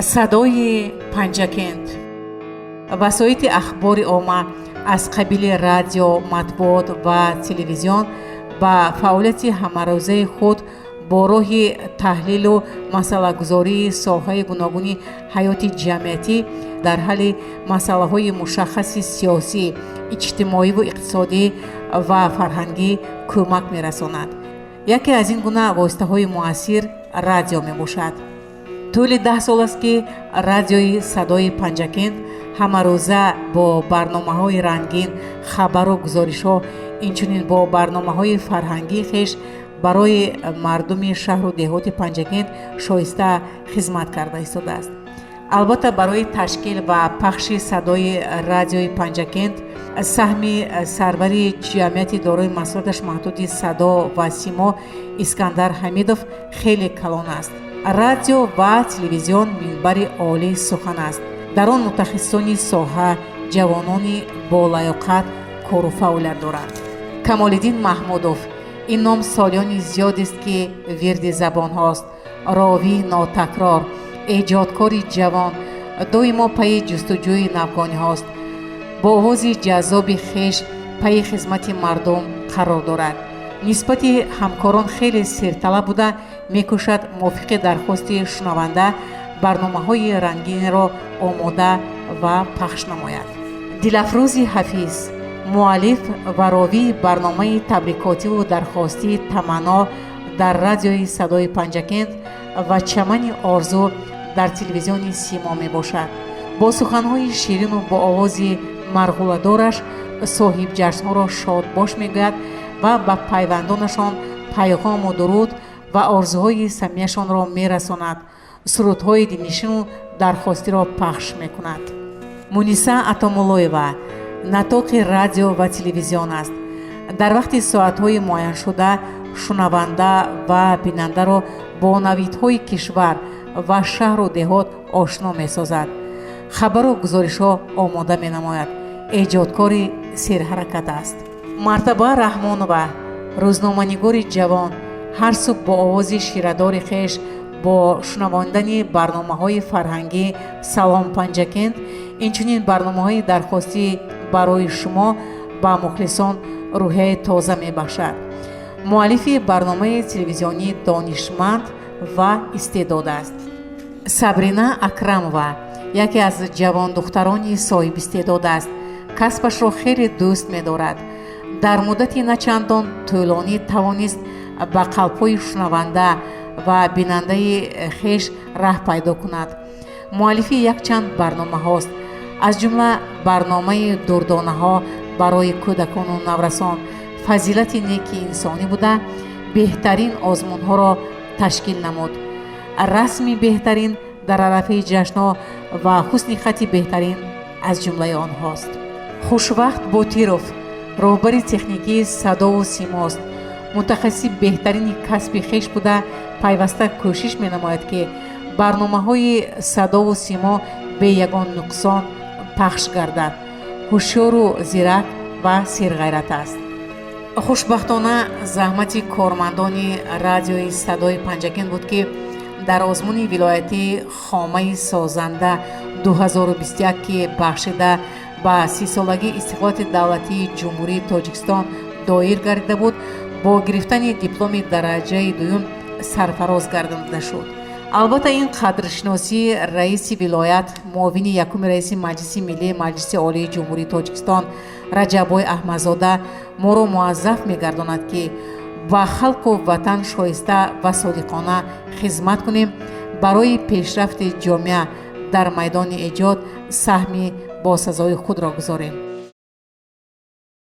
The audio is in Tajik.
Садои Панҷакент. Васоити ахбори омма аз қабили радио, матбуот ва телевизион ба фаъолияти ҳамарӯзаи худ бо роҳи таҳлилу масъалагузории соҳаи гуногуни ҳаёти ҷамъиятӣ дар ҳалли масъалаҳои мушаххаси сиёсӣ, иҷтимоиву иқтисодӣ ва фарҳангӣ кӯмак мерасонад. Яке аз ин гуна воситаҳои муассир радио мебошад. Тӯли 10 сол аст, ки радиои Садои Панҷакент ҳамарӯза бо барномаҳои рангин, хабару гузоришҳо, инчунин бо барномаҳои фарҳангии хеш барои мардуми шаҳру деҳоти Панҷакент шоиста хизмат карда истодааст. Албатта, барои ташкил ва пахши садои радиои Панҷакент саҳми сарвари ҷамъияти дорои масъулияташ маҳдуди «Садо ва симо» Искандар Ҳамидов хеле калон аст. Радио ва телевизион минбари олии сухан аст. Дар он мутахассисони соҳа, ҷавонони болаёқат кору фаъолият доранд. Камолиддин Маҳмудов. Ин ном солиёни зиёдест, ки вирди забонҳост. Ровии нотакрор, эҷодкори ҷавон доимо пайи ҷустуҷӯи навгониҳост. Бо овози ҷаззоби хеш пайи хизмати мардум қарор дорад. Нисбати ҳамкорон хеле серталаб буда, мекӯшад мувофиқи дархости шунаванда барномаҳои рангинро омода ва пахш намояд. Дилафрӯзи Ҳафиз муаллиф ва ровии барномаи табрикотиву дархостии «Таманно» дар радиои Садои Панҷакент ва «Чамани орзу» дар телевизиони Симо мебошад. Бо суханҳои ширину бо овози марғуладораш соҳибҷашнҳоро шодбош мегӯяд ва ба пайвандонашон пайғому дуруд ва орзуҳои самимияшонро мерасонад, сурудҳои дилнишину дархостиро пахш мекунад. Муниса Атомуллоева натоқи радио ва телевизион аст. Дар вақти соатҳои муайяншуда шунаванда ва бинандаро бо навидҳои кишвар ва шаҳру деҳот ошно месозад, хабару гузоришҳо омода менамояд, эҷодкори серҳаракат аст. Мартаба Раҳмонова рӯзноманигори ҷавон ҳар субҳ бо овози ширадори хеш, бо шунавондани барномаҳои фарҳангӣ «Салом Панҷакент», инчунин барномаҳои дархостӣ барои шумо ба мухлисон рӯҳияи тоза мебахшад. Муаллифи барномаи телевизионии «Донишманд ва истеъдод» аст. Сабрина Акрамова яке аз ҷавондухтарони соҳибистеъдод аст. Касбашро хеле дӯст медорад. Дар муддати начандон тӯлонӣ тавонист ба қалбҳои шунаванда ва бинандаи хеш раҳ пайдо кунад. Муаллифи якчанд барномаҳост, аз ҷумла барномаи «Дурдонаҳо» барои кӯдакону наврасон, «Фазилати неки инсонӣ» буда, беҳтарин озмунҳоро ташкил намуд. Расми беҳтарин дар арафаи ҷашнҳо ва ҳусни хати беҳтарин аз ҷумлаи онҳост. Хушвақт Ботиров роҳбари техникии садову симост. Мутахассиси беҳтарини касби хеш буда, пайваста кӯшиш менамояд, ки барномаҳои садову симо бе ягон нуқсон пахш гардад. Ҳушёру зирак ва серғайрат аст. Хушбахтона, заҳмати кормандони радиои Садои Панҷакент буд, ки дар озмуни вилоятии «Хомаи созанда» 2021, ки бахшида ба 30-солагии истиқлолияти давлатии Ҷумҳурии Тоҷикистон доир гардида буд, бо гирифтани дипломи дараҷаи дуюм сарфароз гардонида шуд. Албатта, ин қадршиносии раиси вилоят, муовини якуми раиси Маҷлиси Миллии Маҷлиси Олии Ҷумҳурии Тоҷикистон Раҷаббой Аҳмадзода моро муаззаф мегардонад, ки ба халқу ватан шоиста ва содиқона хизмат кунем, барои пешрафти ҷомеа дар майдони эҷод саҳми босазои худро гузорем.